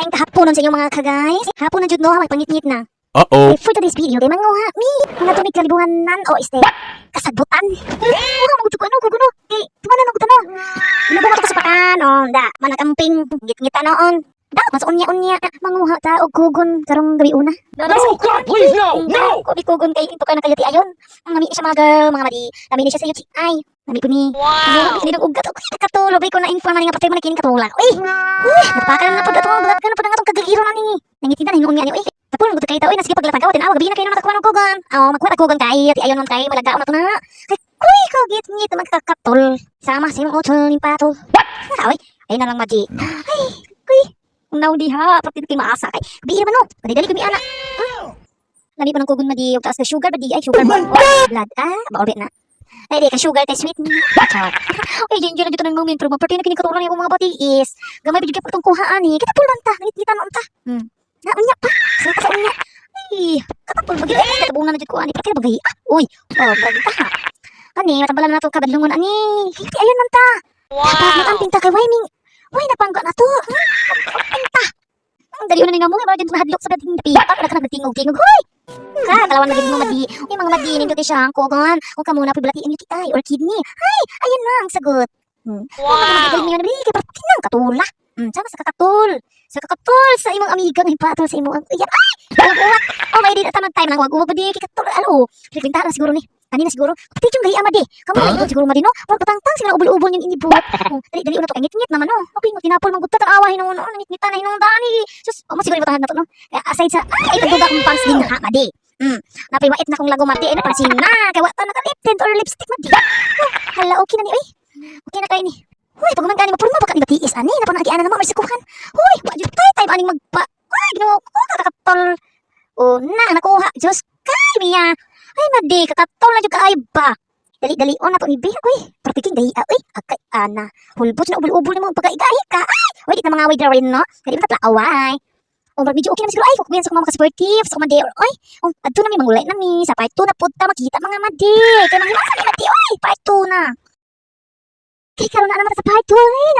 Maayong kahaponon sa inyong mga ka-guys. Hapon na jud no, magpangitngit na. Uh-oh. Eh, for today's video, kay manguha mi mga tumig kalibunganan o este kasagbutan. Kuha mo ko ano ko kuno. Kay tumanan ako tano. Inubo ko sa pakan on da manakamping ngit-ngita noon. Da mas unya-unya manguha ta og kugon karong gabi una. No, God, please, no, no! Kobi kugon kay into ka na kayo ti ayon. Ang nami siya mga girl, mga madi. Nami ni siya sa UTI. Nami po ni. Wow. Ni ng ugat og katulo bay ko na inform ani nga patay mo na kini katula. Uy. Uy, napaka na pud atong bulat ka na pud ang atong kagagiro na ni. Nangitinda na hinuon niya ni. Uy, tapos mo kay tao, na sige paglatang ka, tinawa gabi na kayo na nakakuha ng kugon. Aw, magkuha ta kugon kay ti ayon man kay malagaon na to na. Kay kuy ko git ngit magkakatol. Sama sa imong utol ning patol. Ay, ay na lang madi. Ay, kuy. Unaw diha, pati kay maasa kay. Gabi man no. Dali kami ana. Lami pa ng kugon madi, og taas ka sugar ba di ay sugar. Oh, blood ah, maorbit na. Ay, di ka sugar kay sweet. Char. Ay, ginger na dito ng moment pero maparte na kini katulan yung mga batiis. Gamay bigyan pa itong kuhaan eh. Kita pulman ta, ngit-ngitan ta. Na unya pa. Sa sa unya. Ay, katapol bagay. Ay, katabunan na jud ko ani. Parte bagay. Ah, uy. Oh, bagay ta. Ani, matambalan na to kabadlungon ani. Hindi ayon man ta. Wow. Dapat makamping ta kay Waiming. Way napangga na to. Amping ta. Ang dali na nga mo, kay dyan mahadlok sa dating pita. Kada ka nagtingog-tingog. Hoy! Ka, kalawan na gid mo madi. Uy, mga madi, nindot siya ang kugon. Kung kamo na piblati ang UTI or kidney. Ay, ayan na ang sagot. Wow. Mga magaling kay parte nang katula. Sama sa kakatul. Sa kakatul sa imong amiga ng patol sa imong ayan. Ay! Uwak. Oh, may di na tamang time lang wag uwag ba di kay katul alo. Frekwenta na siguro ni. Kanina siguro. Kapatid yung gahi ama di. Kamo na siguro madi no. Parang patangtang sila ubol-ubol yung inibot. Oh, dali dali una to kay ngit-ngit naman no. Okay, mo tinapol man gud ta awa hinuon no. Ngit-ngitan na hinuon dani. Sus, oh, mo siguro ibotangan na to no. Kaya aside sa ay ikaduga akong pants din ha madi. Napay wait na kong lago madi ay napansin na kay wa ta naka lip tint or lipstick madi. Oh, hala okay na ni oy. Okay na kay ni. Huy, pag man gani mapurma pa ka ni batiis ani, na pa nagiana na mo sikuhan. Huy, wa jud tay time aning magpa. Ay, Ginoo ko kakatol. O na nakuha. Diyos kay miya. Ay madi kakatol na jud kaayo ba. Dali dali on na to ni Bea oy. Partiking gahi ah, oy. Akay ana. Hulbot na ubol-ubol nimo pagkaigahi ka. Ay, oy di na mga away rin no. Dali mo tatla away. O medyo okay na siguro ay kung sa mga ka-supportive sa kumande oy. Oh, adto na mi mangulay na mi sa part 2 na pud ta makita mga madi. Kay manghimasa mi madi oy, part 2 na. Kay karon na naman ta sa part 2 ay.